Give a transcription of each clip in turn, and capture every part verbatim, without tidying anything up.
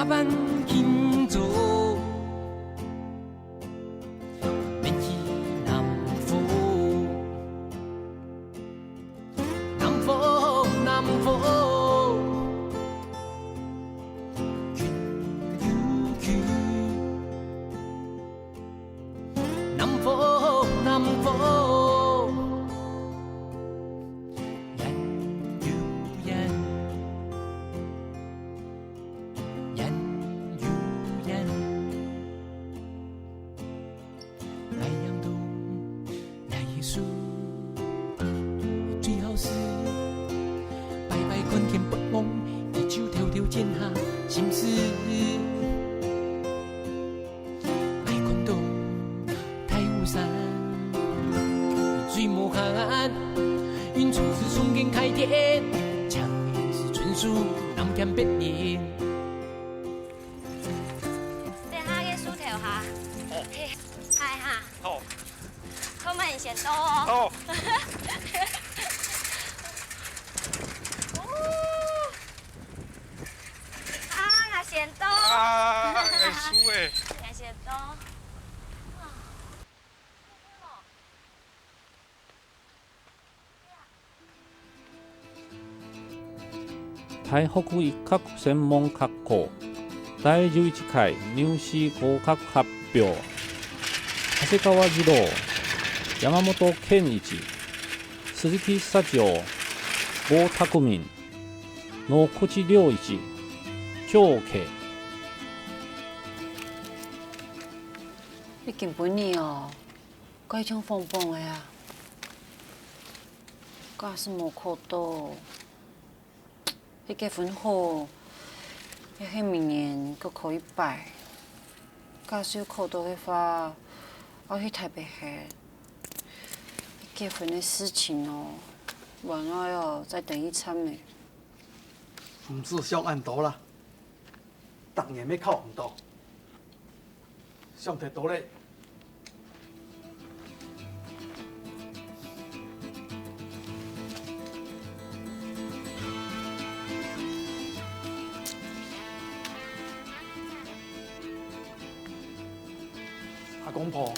萬慶祝，免去南方，南方，南方，去，去，去，南方，南方，遠又遠。 遠又遠。𠊎仰懂𠊎个事，最好是擺擺看天發光，一手偷偷剪下心事。 𠊎看到大武山，水無限，雲彩是衝天開天，像雲是春樹南極北嶺。等下个樹頭下，哦。嘿，嗨哈。好。看慢先到哦。好。哦。 啊，𠊎先到。啊，會輸欸。𠊎先到。大學有一科先望較高，大有一個入試合格表。旭川一路，山本縣一、鈴木市大宮民 野口一、上野。已經分你哦，蓋像放榜个啊。假使無考到，係結婚好，也係明年過考一擺。假使有考到个話，愛去台北歇。結婚个事情哦，還愛哦再等一站呢。 毋使想恁多啦，逐年乜考毋到，想忒多咧。阿公婆，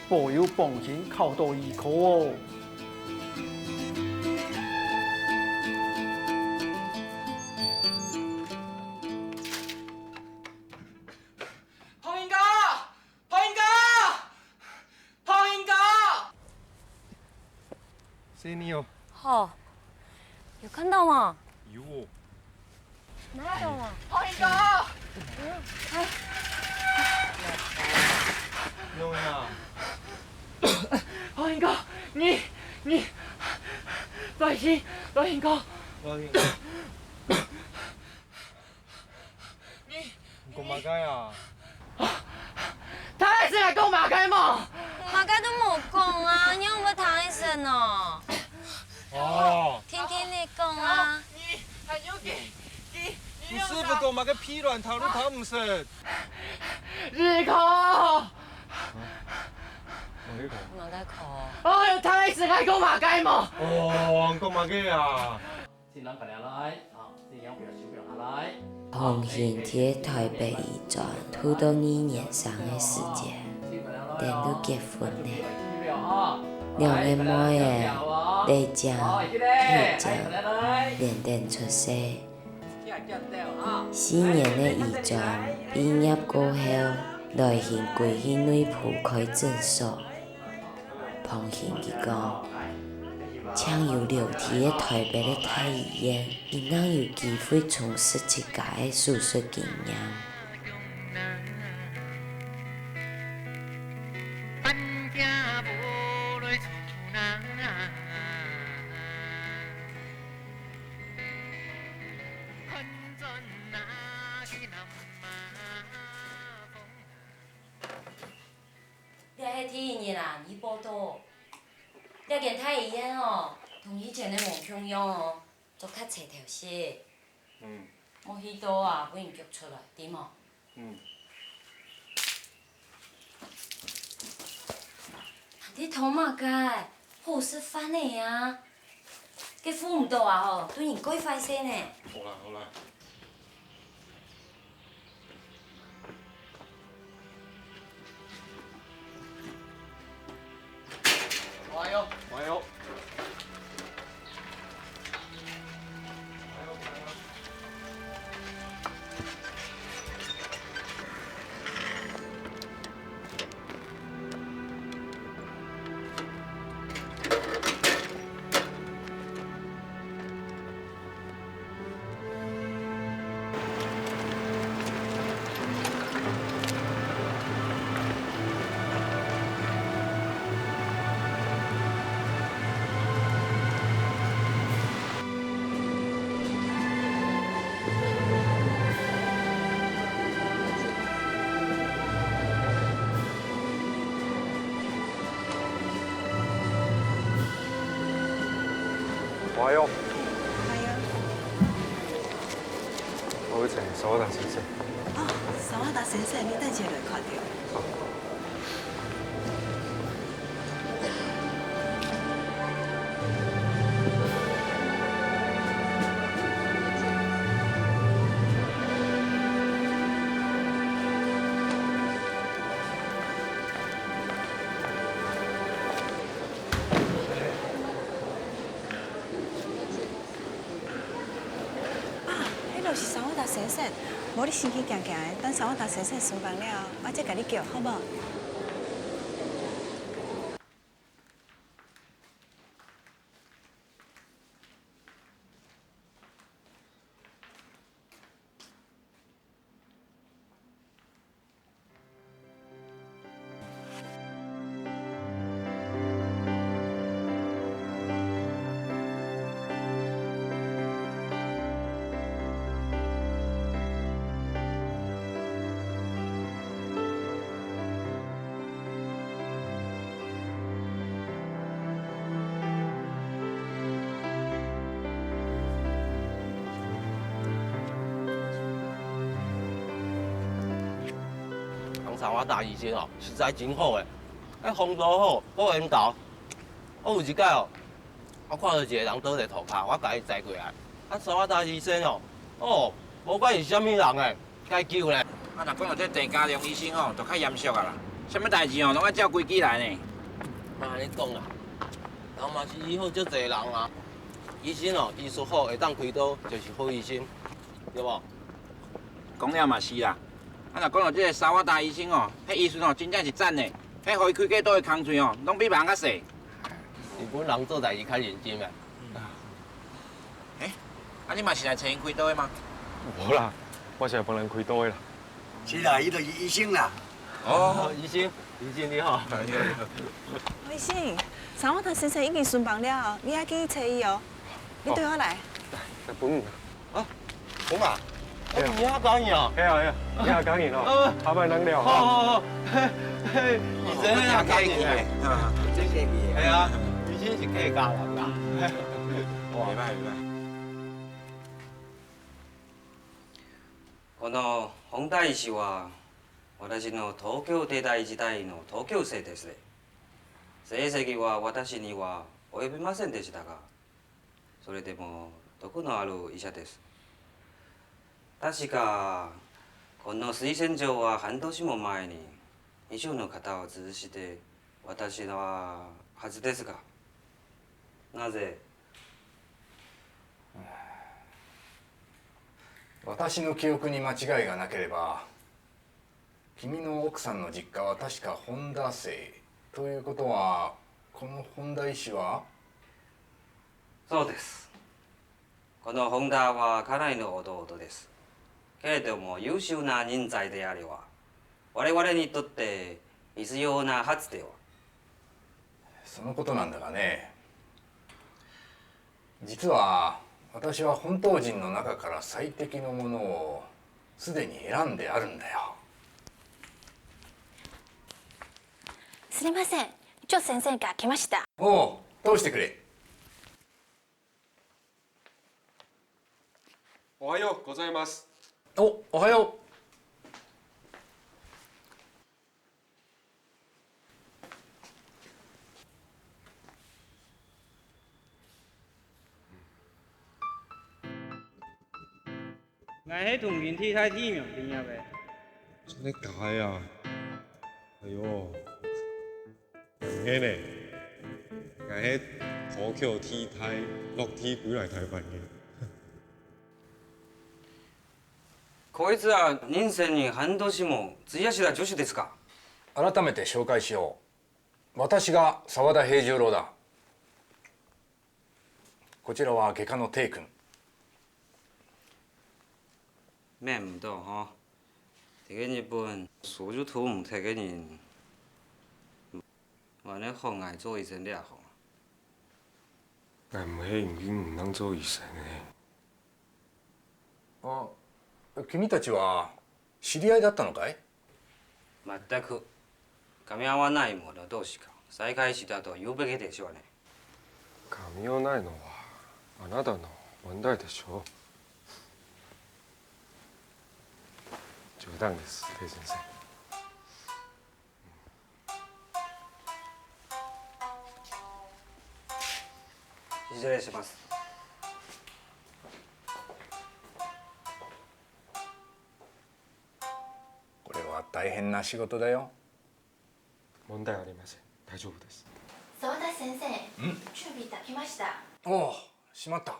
保佑幫親考到醫科哦。胖英哥，胖英哥，胖英哥！ 係你哦。好，有看到嗎？有哦。哪有啊？胖英哥！嗯，哎。有呀。胖英哥，你，你，放心，胖英哥。胖英哥。 你，你講麼个啊？大老師，你講麼个無？麼个都無講啊，你仰會聽得識呢？哦。聽聽你講啊。你，還有佢，佢，你毋係會講麼个屁卵，聽都聽毋識。日空。麼个講？麼个講？哎，大老師，你講麼个無？哦，講麼个啊？ 新郎伴娘來，好，新娘不要，新娘下來。同行在台北醫專，渡到二年生个時節，等到結婚了。兩个妹仔，麗江、鐵江，連等出世。四年个醫專畢業過後，來興歸去內埔開診所。 旁聽佢講，淨有留在个台北个大醫院，佢正有機會充實自家个手術經驗。 這係第一日啊，你報到。這間大醫院哦，同以前个無共樣哦，做較齊頭些。嗯。莫去到啊，分人逐出來，知無？嗯。你討麼个？好食飯个啊！該赴毋到啊吼，對人蓋壞勢呢。好啦，好啦。加油！加油！おはよう。おはよう。我要找澤田先生。あ、澤田先生，你等一下就會看到。 啊，彼就係澤田先生，無你先去行行仔，等澤田先生收工了，我才共你叫，好無？ 人生我大醫生哦， 實在真好誒。該風度好，好緣投。我有一擺哦，我看到一个人倒佇塗跤，我共伊載過來。啊，所以我大醫生哦，哦，無管伊是啥物人誒，該救咧。啊，若講到這鄭家良醫生哦，就較嚴肅啊啦。啥物代誌哦，攏愛照規矩來呢。莫按呢講啦，人嘛是醫好足濟人啊。醫生哦，醫術好，會當開刀，就是好醫生，對無？講了嘛是啦。啊，若講到這个沙瓦達醫生哦，彼醫術哦，真正是讚呢。 嘿，予伊開幾多个空喙哦，攏比別人較細。日本人做代誌較認真啊。欸，啊，你嘛是來揣𪜶開刀的嗎？無啦，我是來幫人開刀的啦。是啦，伊就是醫生啦。哦，醫生，醫生你好。你好，你好。醫生，沙瓦達先生已經順放了，你愛緊去揣伊哦。你綴我來。來，來，分你。 啊，紅啊，哦，對啊。你也講你哦。係啊，係啊，你也講你哦。呃，下擺咱聊啊。好，好，好，嘿，嘿，你真的也講你呢。啊，真客氣。係啊，你真是客家人啦。哇。袂歹，袂歹。この本田医師は、私の東京帝大時代の同級生ですね。成績は私には及びませんでしたが、 それでも毒のある医者です。確か、この推薦状は半年も前に、医師の方を通じて渡したはずですが、なぜ？私の記憶に間違いがなければ、 君の奥さんの実家は確か本田姓。ということは、この本田医師は？そうです。この本田は家内の弟です。けれども優秀な人材であれば、我々にとって必要なはずでは。そのことなんだがね、 実は、私は本島人の中から最適のものをすでに選んであるんだよ。すみません。徐先生が来ました。おう、通してくれ。おはようございます。お、おはよう。 𠊎係同仁體大第一名畢業个。真个假个啊？哎喲，毋係呢。𠊎係東京鐵大落地歸來臺灣个。こいつは人生に半年も費やした助手ですか？改めて紹介しよう。私が澤田平十郎だ。こちらは外科のテイ君。免毋到吼，這个日本所有都毋忒个人，還係學𠊎做醫生這行。𠊎毋係因為毋能做醫生个。あ、君たちは知り合いだったのかい？全く。 かみ合わないもの同士が再会したと言うべきでしょうね。かみ合わないのはあなたの問題でしょう。冗談です、鄭先生。失礼します。これは大変な仕事だよ。問題ありません。大丈夫です。澤田先生、準備できました。おお、しまった。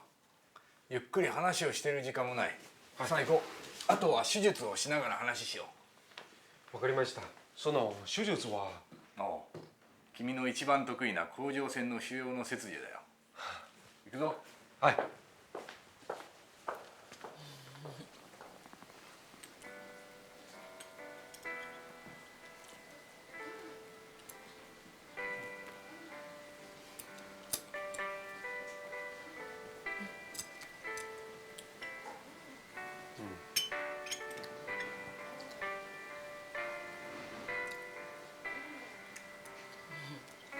ゆっくり話をしている時間もない。さあ行こう。あとは手術をしながら話しよう。わかりました。その手術は？おう。君の一番得意な甲状腺の腫瘍の切除だよ。行くぞ。はい。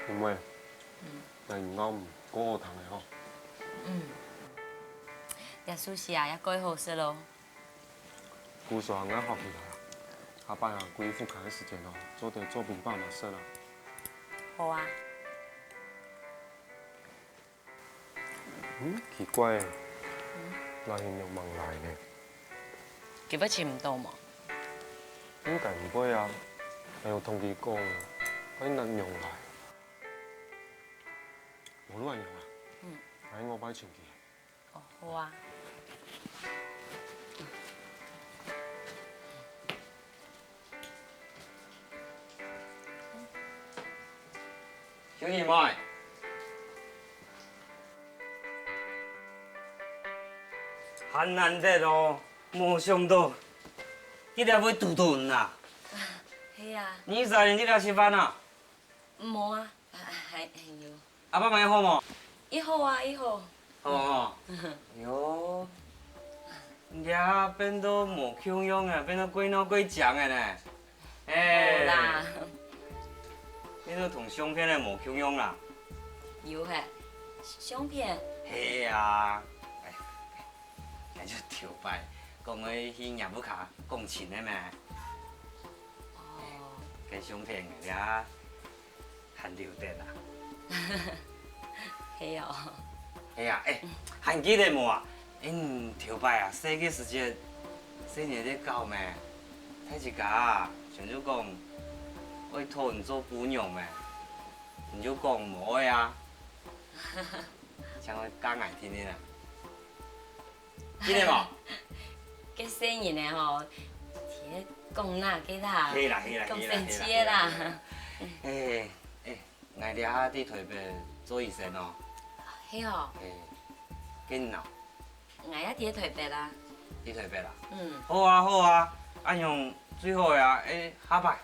妹，來，你講過好聽个吼。嗯，這壽司啊，也蓋好食咯。故所啊，𠊎學起來啊，下擺啊，歸屋下个時間哦，做得做分爸媽食啊。好啊。 嗯，奇怪欸，哪形容吂來呢？佢會尋毋到無？應該毋會啊，𠊎有同佢講，愛拿羊來。無論仰啊，嗯。𠊎下擺尋佢。哦，好啊。 小二妹，還難得哦，無想到，今日會堵著你啊！係啊。你三人今日食飯啊？無啊，還還有。阿爸媽好無？佢好啊，佢好。 哦，喲，這變到無共樣啊，變到蓋鬧蓋僵个呢。哎，無啦。變到同相片个無共樣啦。有嘿，相片。係啊，哎，哎，𠊎就頭擺講愛去若屋下講親个咩。哦。該相片个呀。 還留等啊。係哦。係啊，哎，還記得無啊？哎，你頭擺啊，細个時節，細人仔搞咩？大自家啊，想就講，愛討你做餔娘咩？你就講無愛啊。想愛嫁𠊎定定啊。 記得無？該細人仔吼，天天講哪个啦，係啦，係啦，講生趣个啦。係啦，係啦，係啦。哎，哎，𠊎這下在臺北做醫生哦。係哦。哎，該你呢？𠊎也在臺北啦。在臺北啦？嗯。好啊，好啊，恁樣最好个啊，哎，下擺，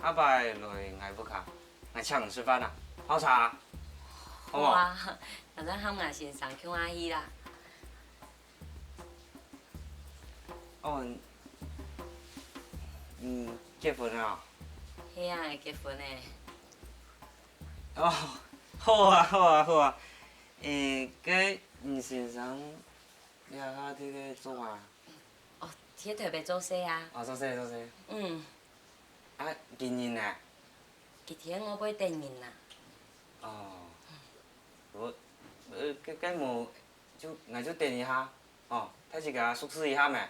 下擺來𠊎屋下，𠊎請你食飯啊，泡茶啊，好無？好啊， 打算喊𠊎先生共下去啦。哦，你結婚了啊？係啊，結婚了。哦，好啊，好啊，好啊。欸，該你先生這下在該做麼个？哦，在臺北做事啊。哦，做事，做事。嗯。啊，今日呢？佢在外背等人啊。哦。 無，呃，該，該無，就，𠊎就等一下，哦，大自家熟識一下咩？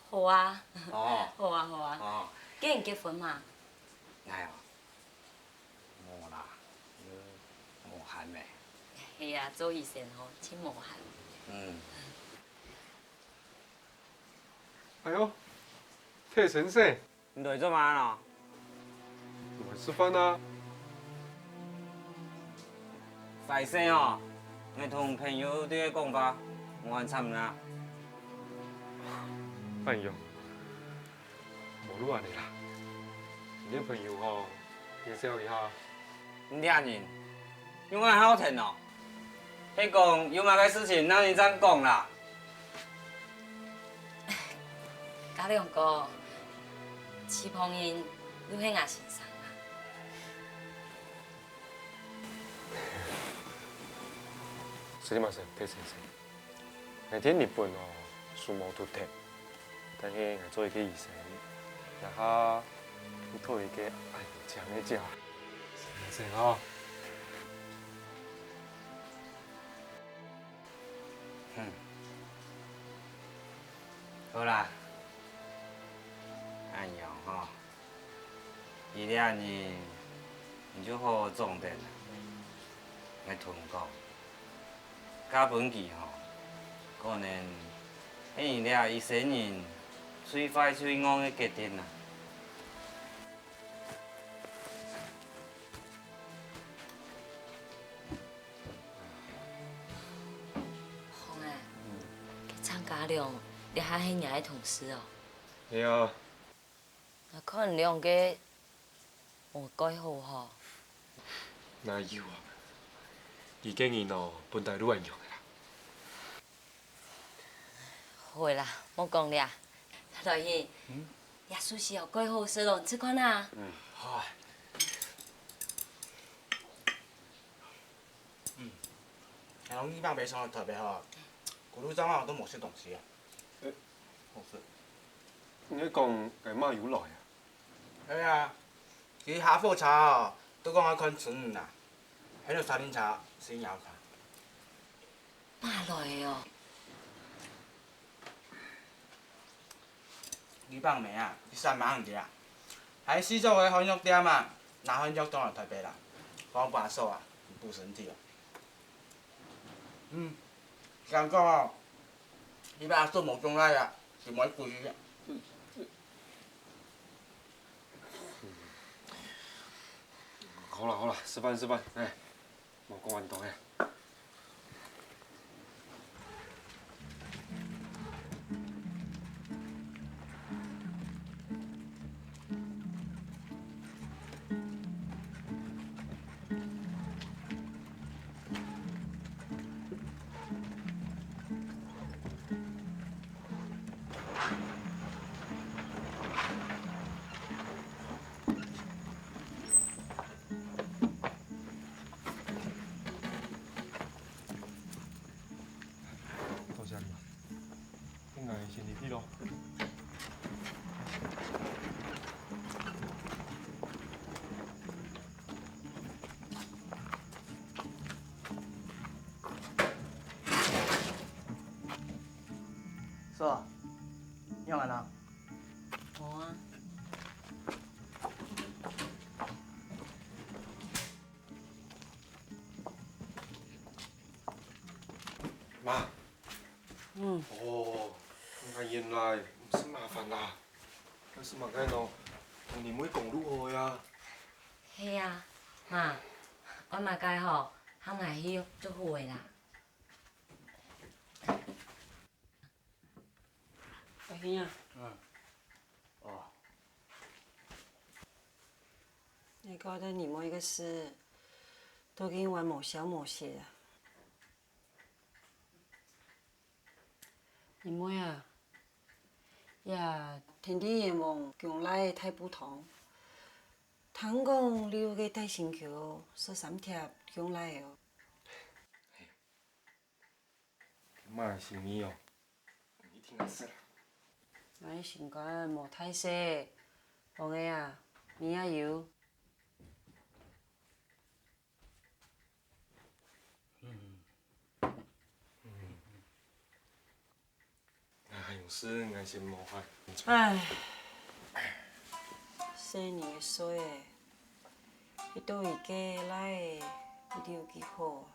好啊。哦。好啊，好啊。哦。該你結婚嗎？𠊎哦，無啦，呃，無閒哎呀，做醫生吼，真無閒。嗯。哎喲，鐵先生，你來做麼个喏？來食飯啊。壞勢哦，𠊎同朋友在該講話，無閒插你啊。哎喲， 無路恁呢啦，你个朋友吼，介紹一下。你這人，有恁好聽哦？係講有麼个事情，摎你正講啦。嘉良哥，徐鵬程又係吾先生啊。すみません、鐵先生。 𠊎在日本哦，手無忒忒，但係𠊎做一個醫生，這下又討一個恁靚个姐。先生哦。嗯。好啦，恁樣吼。 佢這人，你就好好掌等啊。𠊎同你講，嫁分佢吼，可能係你這一生人最壞最戇个決定啊。宏啊，該張嘉良，這下係若个同事哦？係啊。 𠊎看兩個無蓋好吼。哪有啊？佢个人哦，本來就恁樣个啦。好个啦，莫講了。來去，這壽司哦，蓋好食咯，你試看啊。嗯，好啊。嗯，𠊎兩日半夜上來台北吼，一路上哦都無食東西啊。 好食。你講𠊎姆有來啊？係啊，佢下火車哦，都講愛看孫仔啊，還有三輪車、新搖卡。姆來哦。你放妹啊，去散馬行个啊，還四周个漢藥店啊，拿漢藥轉來台北啦，幫我把手啊，補身體哦。嗯，想講哦， 你爸做無中來啊，就無鬼去啊。好啦好啦，食飯食飯，哎，莫講恁多哎。 多謝你啊，恁樣先入去咯。 嫂，仰般啊？無啊。媽。嗯。哦，𠊎原來毋使麻煩啦。該係麼个喏？同你妹講就好呀。係啊，媽，愛麼个吼，喊𠊎去就好个啦。 阿兄啊。嗯。哦。你搞到你妹个事，到今還無消無息啊？你妹啊，也天地冤枉降倈仔大肚痛，聽講你有个大身軀，十三帖降倈仔哦。 媽个心意哦，你一定愛識啦。𠊎心肝無大細，王爺啊，你也有。嗯。嗯。哎，有事，𠊎先無閒。唉，細人个歲仔，一到一個倈仔，一定有幾好啊。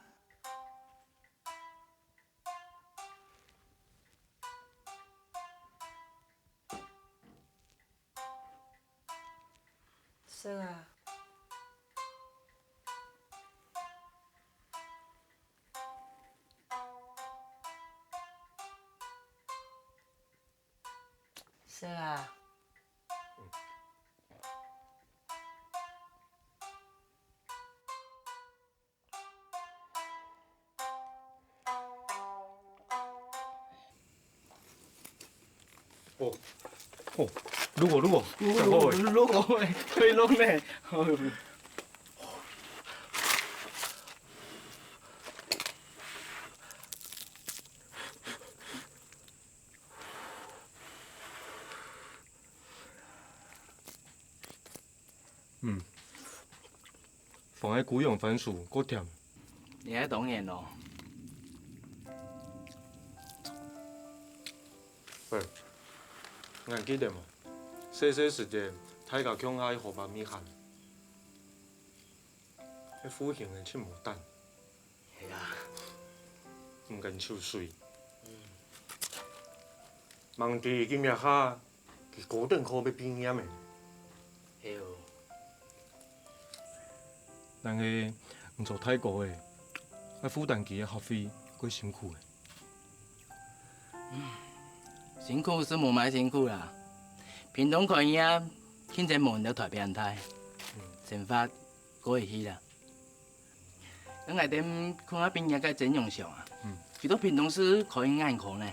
走啊。 哦，哦，如果，如果，如果，如果，可以弄呢。嗯，放个古阳番薯，夠甜。你還當然咯。喂，你還記得無？細細時節，大家共下河壩尾行，該附近个盡無膽。係啊。毋敢泅水。嗯。吂知今這下 佢高等科愛畢業咧。係哦。但係你做大哥个，愛負擔佢个學費，過辛苦个。辛苦係無麼辛苦啦，屏東開業，競爭無你兜臺北恁大，生活過會去啦。 𠊎等共下畢業个曾榮祥啊，佢到屏東市開眼科呢。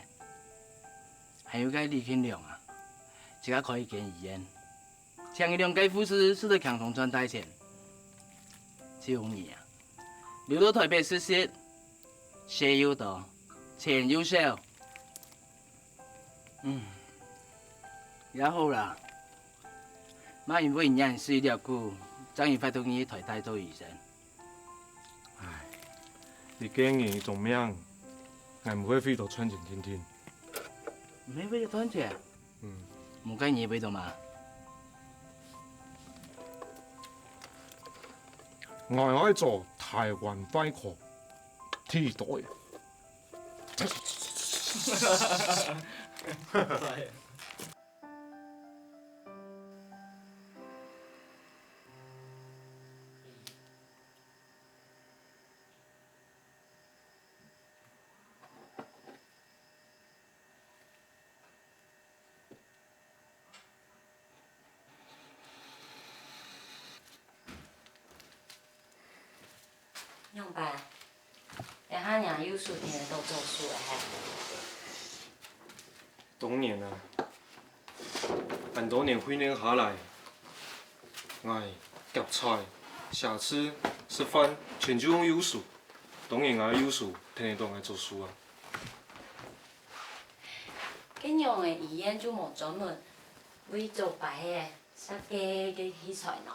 還有个李慶良啊，自家開一間醫院，請佢兩個護士使得輕鬆賺大錢。只有你啊，留到臺北實習，事又多，錢又少。嗯，也好啦，莫因為你恁衰了久，正有法度去臺大做醫生。 唉，一個人一種命，𠊎毋會為著賺錢定定。毋係為著賺錢？嗯。無該你為著麼？𠊎愛做臺灣快歌第一代。仰般？這下若有手定著做事了係？ 當然啊，恁多年訓練下來，𠊎、夾菜、寫字、食飯，全就用右手。當然𠊎右手跈得著𠊎做事啊。該仰仔醫院就無專門為做擺仔設計个器材呢？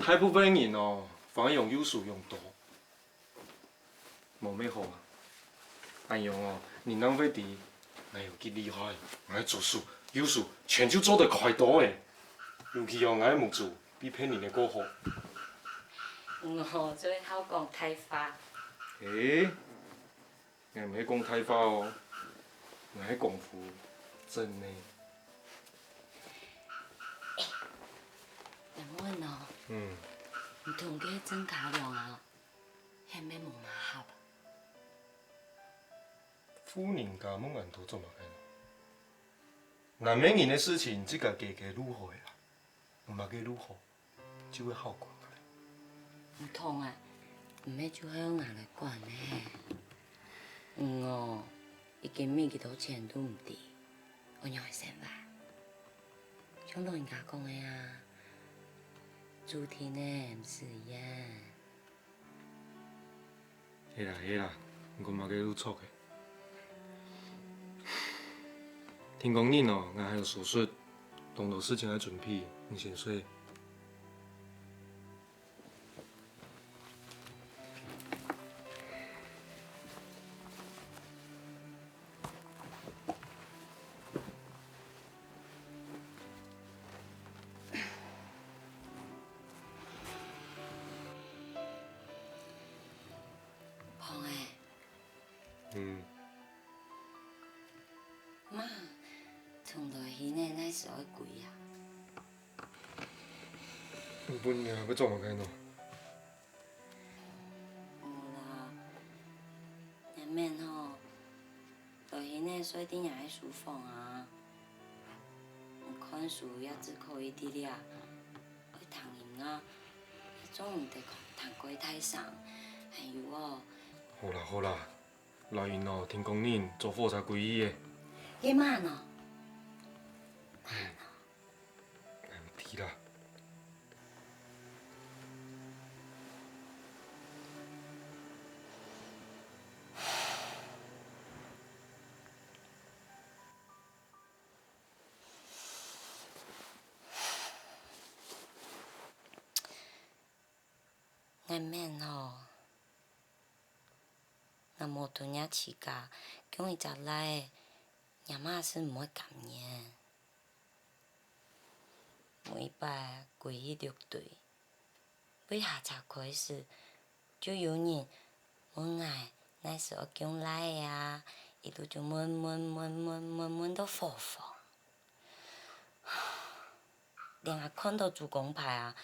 大部分人哦，反而用右手用多。 無麼好啊。恁樣哦，人正會知𠊎有幾厲害，𠊎左手、右手全就做得開刀誒。尤其哦，𠊎个目珠比別人个過好。嗯哦，就會好講大話。誒，𠊎毋係講大話哦，𠊎个功夫真呢。𠊎問哦，嗯。你同該鄭家良啊， 係毋係無麼合啊？婦人家問恁多做麼个呢？男仔人个事情自家解決就好啦，有麼个就好，就會好管个。毋通啊，毋係就係愛𠊎來管呢？嗯哦，已經乜幾多錢都毋知，愛仰般生活？像老人家講个啊，注定个毋使怨。 係啦係啦，你講麼个都著个。天光日哦，𠊎還有手術，當多事情愛準備，你先睡。 胖仔。嗯。媽，從來去呢，哪時會歸啊？你本日還會做麼个呢？無啦，你免吼，來去呢睡在若个書房啊。書也只可以佇這，愛聽音樂，也做毋得聽過大聲。還有哦，好啦好啦，來音哦，天光日坐火車歸去个。該慢哦，慢哦。 毋知啦。𠊎毋免吼，𠊎無同若自家降一隻倈仔，若媽係毋會甘願。 每擺歸去六堆，會下車開始，就有人問𠊎哪時愛降倈仔啊，一路就問問問問問問到火火。連𠊎看到祖公牌啊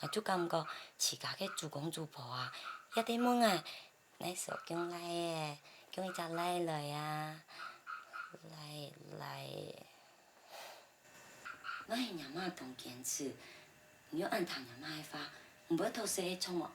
，𠊎就感覺自家个祖公祖婆啊，也在問𠊎 哪時降倈仔，降一隻倈來啊，倈，倈。若係若媽當堅持，你愛恁聽若媽个話，毋會討細个著無？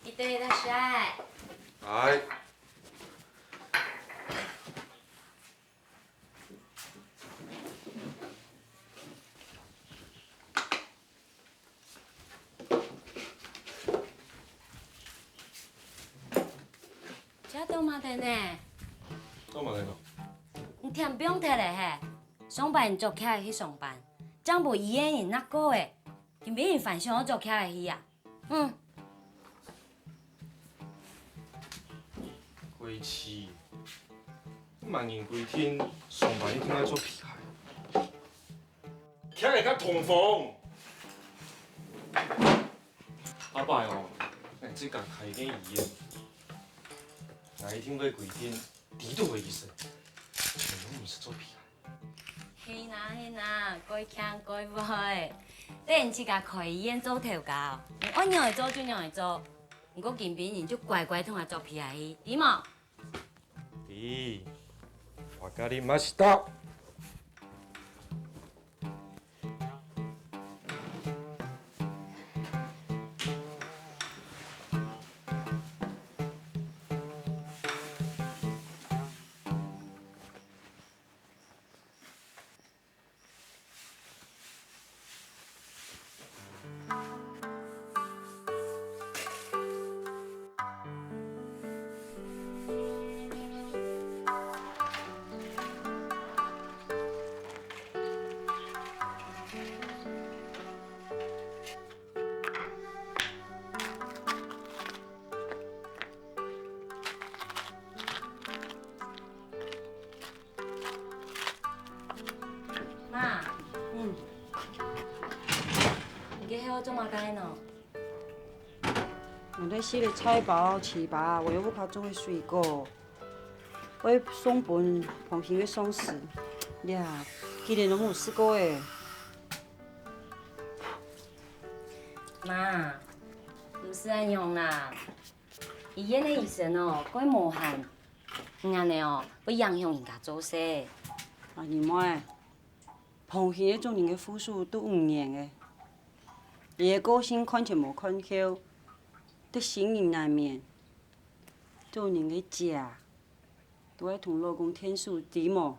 いってらっしゃい。はい。這做麼个呢？做麼个呢？你添放忒了嘿！上擺你早起來去上班，正無醫院人搦過个，今晡日你還想愛早起來去啊？ 嗯。規氣，麼人規定上班一定愛著皮鞋？徛來較通風。下擺哦，𠊎自家開間醫院，𠊎一定會規定，裡肚个醫生，全部毋使著皮鞋。 係啦係啦，蓋慶蓋會。等你自家開醫院做頭家，你愛仰仔做就仰仔做。毋過今晡日就乖乖同𠊎著皮鞋去，知無？知。わかりました。 媽，嗯。你這下愛做麼个呢？𠊎來洗个菜包、粢粑，還有屋下種个水果，愛送分旁聽个上司。這，佢等都無食過欸。媽，毋使恁樣啦。 醫院个醫生哦，蓋無閒，你恁樣哦，會影響人家做事。阿姨妹，旁聽个做人个歲數都毋細个，你个個性看前無看後，得失人難免。做人个姐啊， 都愛同老公𢯭手，知無？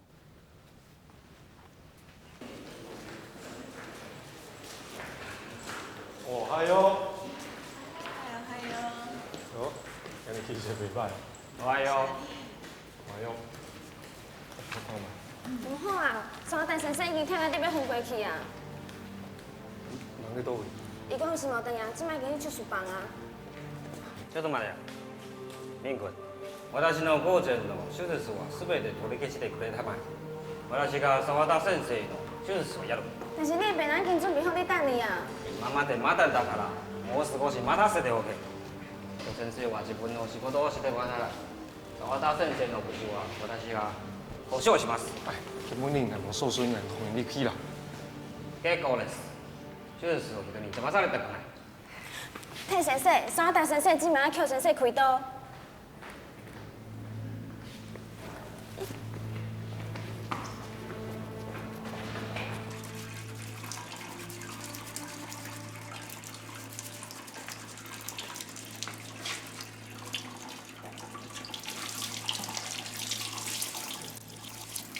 おはよう。おはよう。お、今日天氣真歹。おはよう。おはよう。好看嗎？毋好啊，張大先生已經忒愛特別紅過去啊。人在哪位？一个小時無等啊，這擺已經去食飯啊。ちょっと待てや。みん君。 私の工場の手術はすべて取り消しでくれたまえ。私が澤田先生の手術をやる。但是你个病人已經準備好在等你啊。今までまだだから、もう少し待たせておけ。先生は自分の仕事をしてください。澤田先生のことは私が保証します。はい、肝心なのはそうそうになるの方に力だ。結構です。手術を受けに騙されたくない。田先生、澤田先生、今叫先生開刀。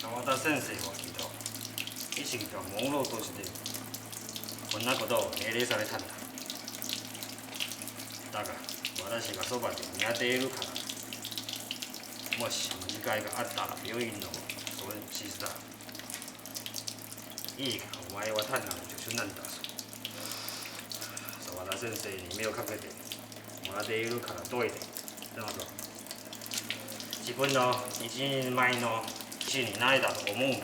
澤田先生はきっと、意識が朦朧として、こんなことを命令されたんだ。だが、私がそばで見張っているから、もし間違いがあったら病院の損失だ。 いいか、お前は単なる助手なんだ。澤田先生に目をかけてもらっているからどういて。どうぞ。自分の一人前の騎士になれたと思うなよ。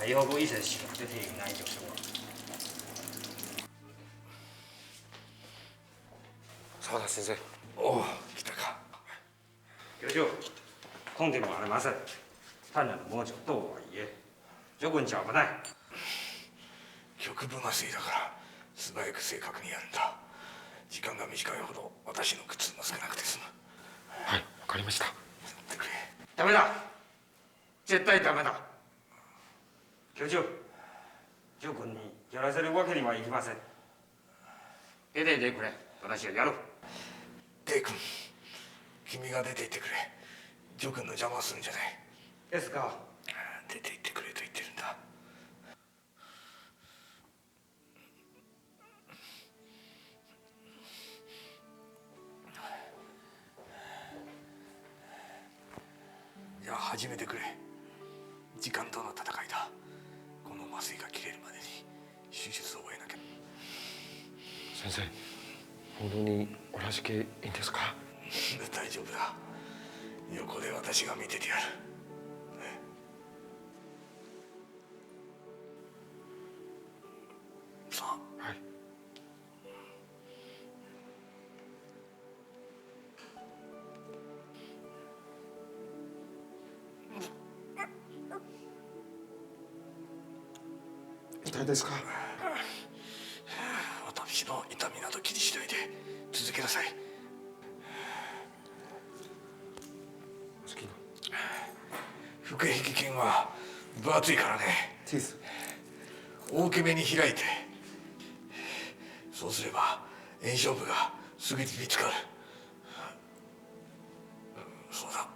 台北医師しか出ていない助手は。澤田先生。おお、来たか。 教授、根本もありません。単なる盲腸とはいえ、徐君じゃ危ない。局部麻酔だから、素早く正確にやるんだ。時間が短いほど私の苦痛も少なくて済む。はい、わかりました。やってくれ。ダメだ。 絶対ダメだ。教授、徐君にやらせるわけにはいきません。出ていてくれ。私がやる。デイ君、君が出て行ってくれ。徐君の邪魔をするんじゃない。ですか。出て行ってくれと言ってるんだ。 じゃあ始めてくれ。時間との戦いだ。この麻酔が切れるまでに手術を終えなきゃ。先生、本当にお話ししていいんですか？大丈夫だ。横で私が見ててやる。 さあ。はい。痛いですか？私の痛みなど気にしないで、続けなさい。 好きな。腹壁筋は分厚いからね。チーズ。大きめに開いて。そうすれば、炎症部がすぐに見つかる。そうだ。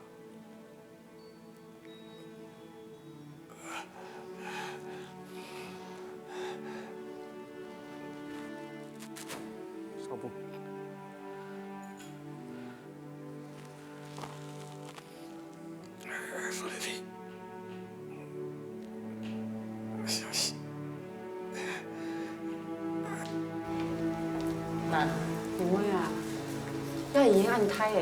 それでいい。よしよし。媽，有影啊，這醫院恁大个。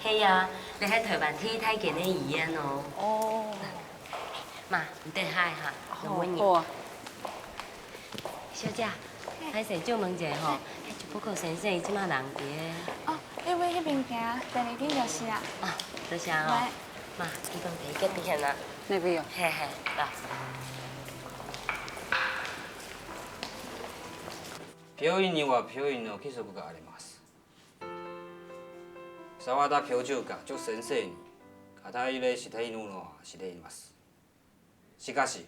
係啊，這係臺灣第一大間个醫院哦。哦。 媽，你等下哈，好，有問你。好啊。小姐，歹勢借問一下吼，該徐伯克先生這馬人佇咧？哦，佢往該邊行，等下見就係啊。啊，多謝哦。喂。媽，你講第一間病房啊？那邊有。嘿嘿，來。病院には病院の規則があります。澤田教授が徐先生に肩入れしているのは知っています。 しかし、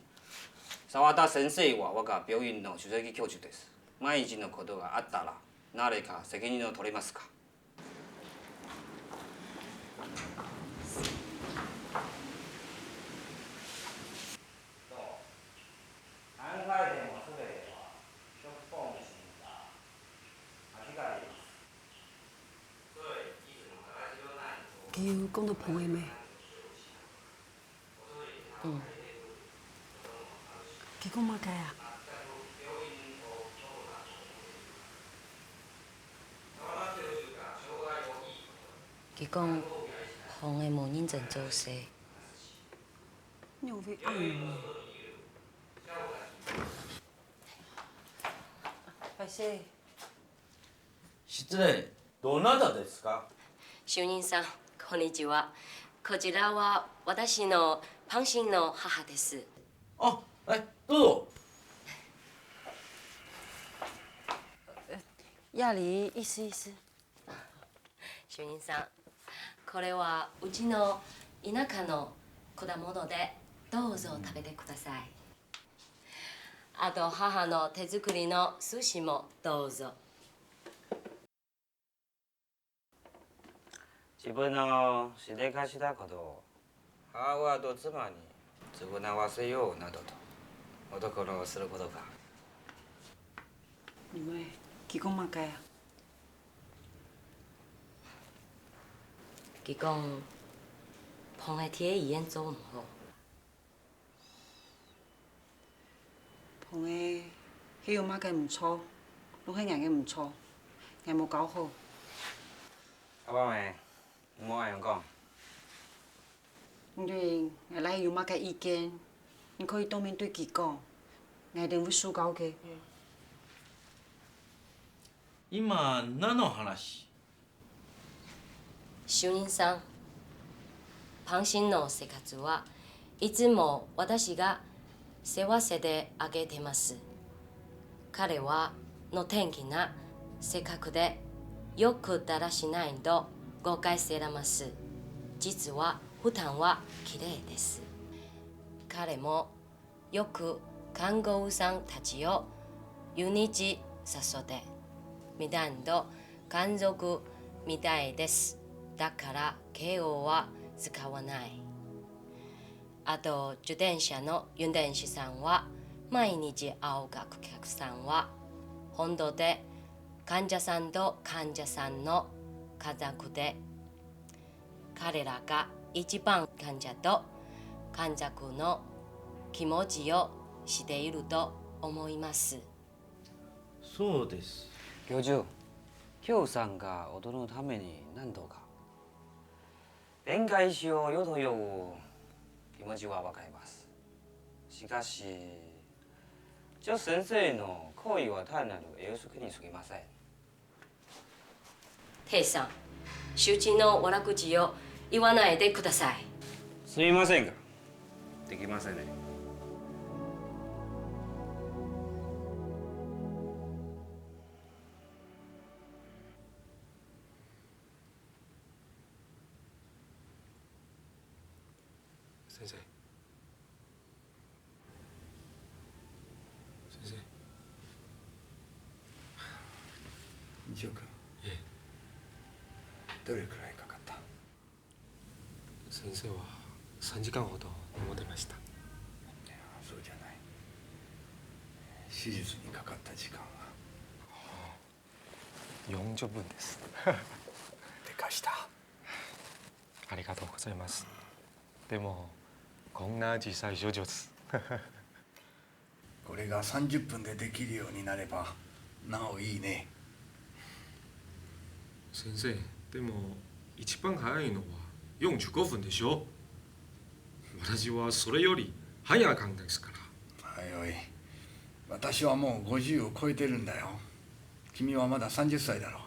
澤田先生は我が病院の主席教授です。万一のことがあったら、誰か責任を取れますか？佢有講到膨脹無？ 嗯。佢講麼个啊？佢講，膨脹無認真做事。你有會愛呢？歹勢。失礼、どなたですか？主任さん、こんにちは。こちらは私のパンシンの母です。あ、え、どうぞ。やり、いいっす、いいっす。主任さん、これはうちの田舎の果物で、どうぞ食べてください。あと母の手作りの寿司もどうぞ。 自分のしでかしたことを母親と妻に償わせようなどと男のすることか。因為佢講麼个啊？佢講，碰个鐵已經做毋好。 碰个係有麼个毋著，攏係𠊎个毋著，𠊎無教好。阿爸姆，毋好恁樣講。因為𠊎倈仔有麼个意見，你可以當面對佢講，𠊎一定會受教个。今何の話？ 主任さん、パンシンの生活はいつも私が世話してあげてます。彼はのんきな性格で、よくだらしないと誤解されます。実は普段はきれいです。彼も よく看護婦さんたちを湯にち誘って、見たんと感触みたいです。だから敬語は使わない。あと、自動車の運転手さんは、毎日会うお客さんは、本当で患者さんと患者さんの家族で、 彼らが一番患者と患者の気持ちを知っていると思います。そうです。教授、今日さんが夫のために何とか。弁解しようという気持ちはわかります。しかし、徐先生の行為は単なる予測に過ぎません。 鄭さん、周知の悪口を言わないでください。すみませんが、できませんね。先生。 先生。日曜君。ええ。どれくらいかかった？先生はさんじかんほど眠ってました。いや、そうじゃない。手術にかかった時間は？よんじゅっぷんです。でかした。ありがとうございます。でも、こんな小さい手術。これがさんじゅっぷんでできるようになれば、なおいいね。先生、でも、一番早いのはよんじゅうごふんでしょ？私はそれより早い感じですから。はい、おい。私はもうごじゅうを超えてるんだよ。君はまださんじゅっさいだろう。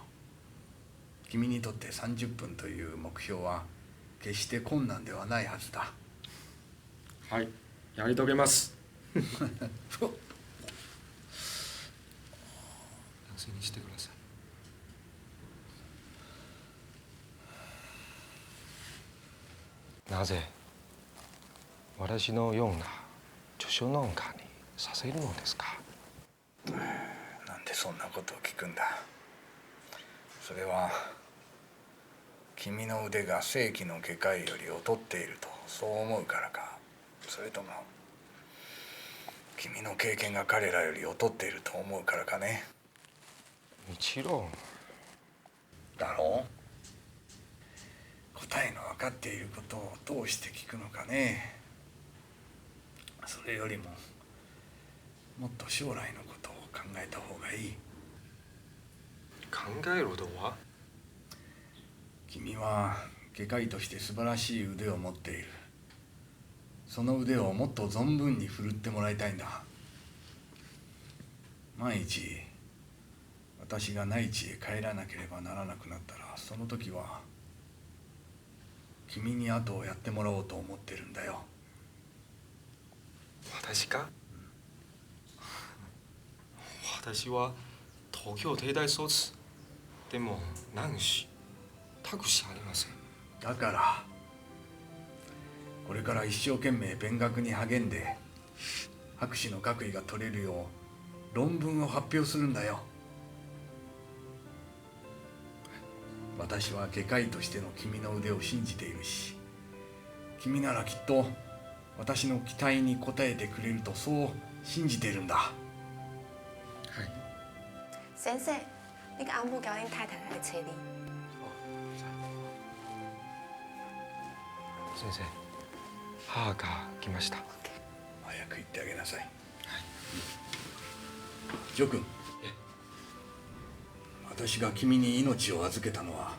君にとってさんじゅっぷんという目標は決して困難ではないはずだ。はい、やり遂げます。安静にしてください。なぜ、私のような著書農家にさせるのですか？なんでそんなことを聞くんだ？それは、君の腕が正規の外科医より劣っていると、そう思うからか、それとも、君の経験が彼らより劣っていると思うからかね？もちろん。だろう？答えの分かっていることをどうして聞くのかね。それよりも、もっと将来のことを考えた方がいい。考えるとは？君は外科医として素晴らしい腕を持っている。その腕をもっと存分に振るってもらいたいんだ。万一、私が内地へ帰らなければならなくなったら、その時は、君に後をやってもらおうと思ってるんだよ。私か？私は東京帝大卒。でも、何し、託しありません。だから、これから一生懸命勉学に励んで、博士の学位が取れるよう論文を発表するんだよ。私は外科医としての君の腕を信じているし、君ならきっと私の期待に応えてくれるとそう信じているんだ。はい。先生，你个阿母交恁太太来找你。先生、母が来ました。早く行ってあげなさい。はい。ジョ君、私が君に命を預けたのは、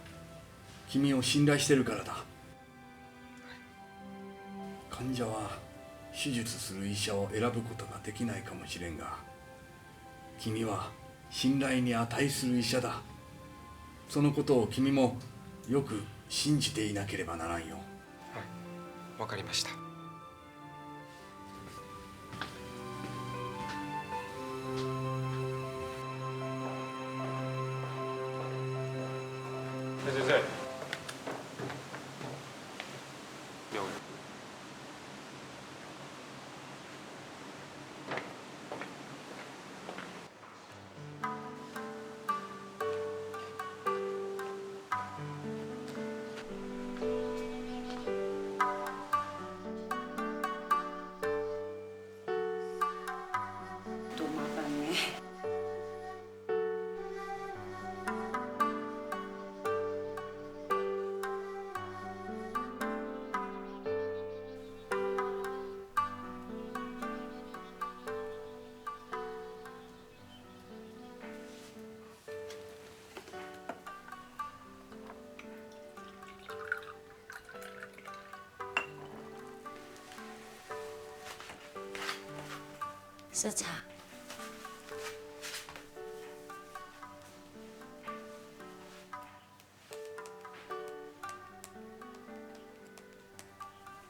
君を信頼してるからだ。患者は手術する医者を選ぶことができないかもしれんが、君は信頼に値する医者だ。そのことを君もよく信じていなければならんよ。はい、わかりました。先生。多麻烦呢。食茶。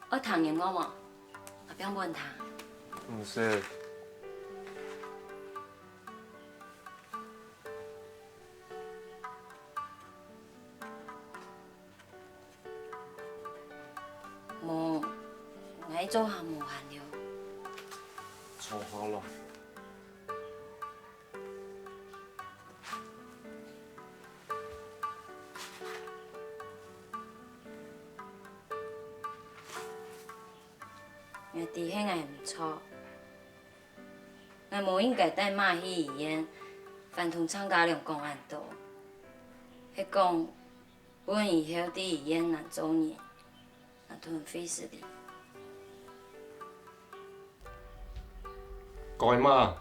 愛聽音樂無？𠊎放分你聽。毋使。無，𠊎做下無閒了。坐好了。 𠊎知係𠊎毋著，𠊎無應該帶媽去醫院，還同鄭家良講恁多。係講，分以後在醫院難做人，難同Felicity。該媽，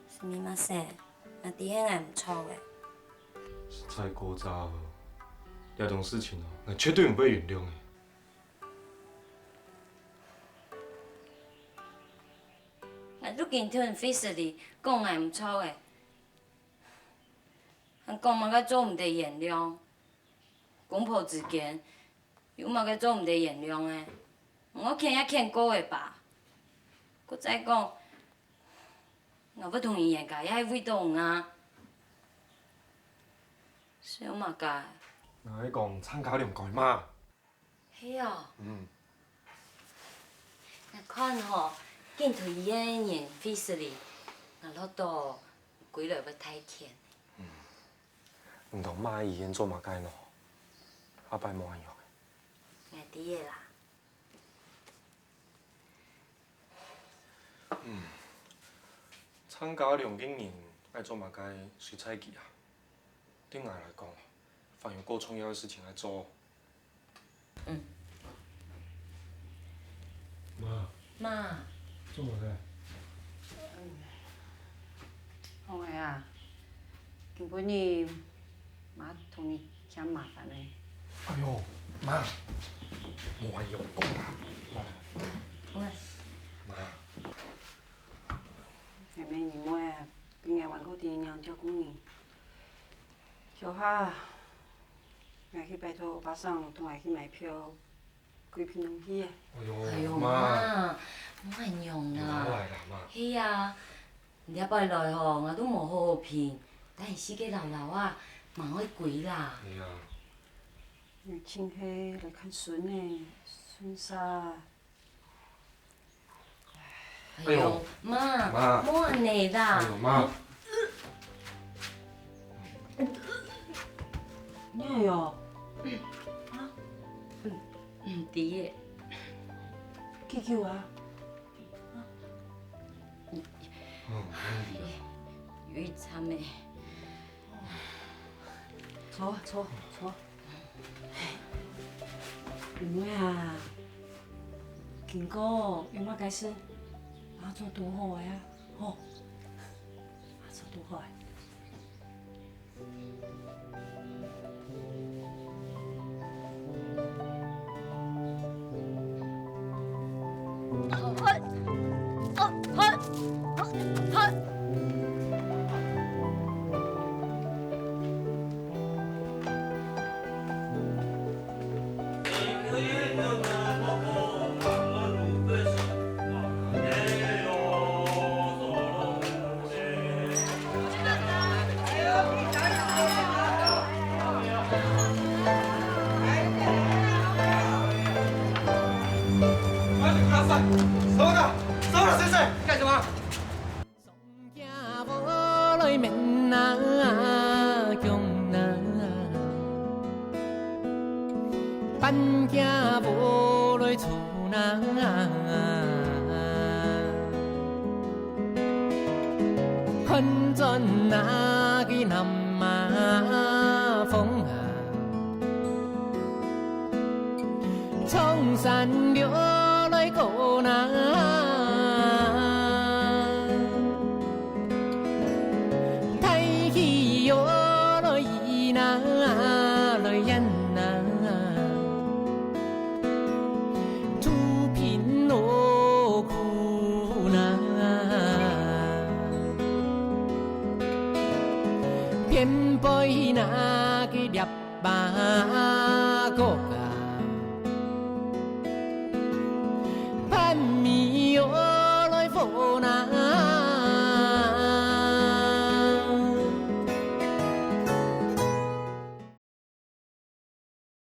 すみません，𠊎知係𠊎毋著个。實在過早哦，這種事情哦，𠊎絕對毋會原諒个。𠊎都已經同Felicity講𠊎毋著个，還講麼个做毋得原諒？公婆之間， 有麼个做毋得原諒个？毋過譴也譴過个吧。過再講，𠊎會同你冤家也係為著你啊。笑麼个？𠊎係講鄭家良該媽。係哦。嗯。𠊎看吼，緊推醫院个人Felicity，𠊎落到歸來會太譴。嗯。 你同媽醫院做麼个呢？下擺無恁樣。𠊎知个啦。嗯，鄭家良个人愛做麼个隨在佢啊。對𠊎來講，還有過重要个事情愛做。 嗯。媽。媽。做麼个？嗯。紅兒啊，今晡日媽同你添麻煩呢。哎喲，媽，無恁樣講啦，媽。喂。媽。𠊎个妹妹啊，比𠊎還過知仰照顧人。小夏， 𠊎去拜託歐巴桑同𠊎去買票，歸片東西啊。哎喲，哎喲，媽，媽，莫恁樣啦。你好壞啦，媽。係啊，你這擺來吼，𠊎都無好好品，等你四個老老啊，嘛愛歸啦。係啊。你淨係來看孫呢，孫煞。 哎喲，哎喲，媽，媽。莫恁樣啦。哎喲，媽。你還有？啊？嗯，嗯，知个。幾久啊？嗯，嗯，有一站个。 坐，坐，坐。妹妹啊，經過有麼个事，阿祖都好个啊，吼，阿祖都好个。 干什么？干什么？